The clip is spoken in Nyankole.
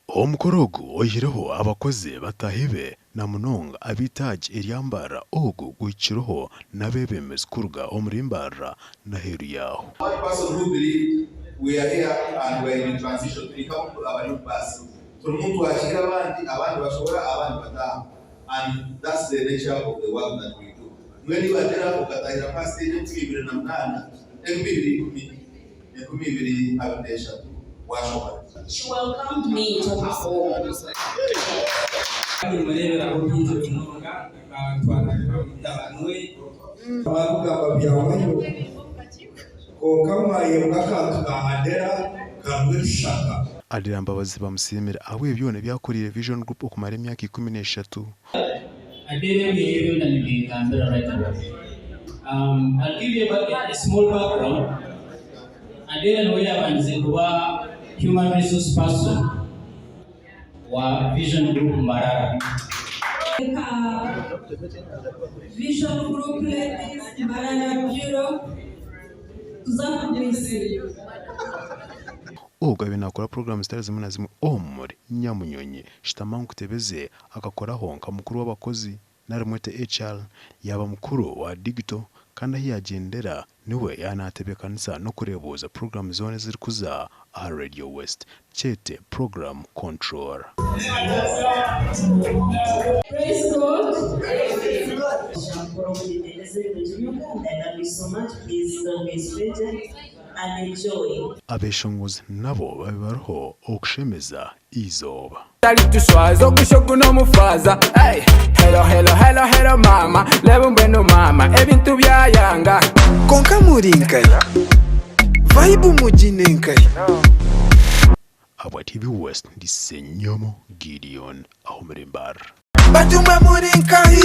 Omukoro ogu oihireho abakozi bataahi be na munonga ab'eitaagi erya Mbarara ogu guhikireho n'abeebembezi kuruga omuri Mbarara n'aheeru yaaho. One person who believed we are here and we are in transition turi nk'abari omu baasi turimu nitwakiira abandi abandi bashobora abandi bataaha and that's the nature of the work that we do mbwenu iwe Adela okatahira paasita egi 2008 2010 2023 washobora. She welcomed me into her home. Kandi nimureeberaho bingi munonga akatwara nka mutabani we. Barikugamba byahwayo kwonka mwayebwa akantu ka Adera karimu ebishaka. Adera Mbabazi bamusiimire ahabw'ebyo byona ebi akoreire Vision Group okumara emyaka 13. Adera ebye byona nibyegambira right away. I'll give you a small background. Adera niwe yabandize kuba human resource person wa Vision Group Mbarara. Nka Vision Group Ladies Mbarara Bureau tuza kugwisiibwa. Ogu abaire nakora puroguraamu zitari zimwe na zimwe omuri Nyamunyonyi, Shitama Nkutebeze akakoraho nka mukuru w'abakozi nari mwete HR, yaaba mukuru wa digito kandi ahi yaagyendera niwe yaaba naatebeekanisa n'okureebuuza puroguraamu zoona ezirikuza aha Radio West, kyete Program Controller. Praise God. And enjoy. Abeeshongozi nabo babe bariho okushemeza eizooba. Taritushwaza ogusha ogu n'omufaaza Hey, hello hello hello hello mama Reeba mbwenu mama ebintu byayanga Konka muri nkahi? Vibe mugine nkahi? Abwa TV West ndi Ssenyomo Gideon aho omuri Mbarara. Batumwe muri nkahi?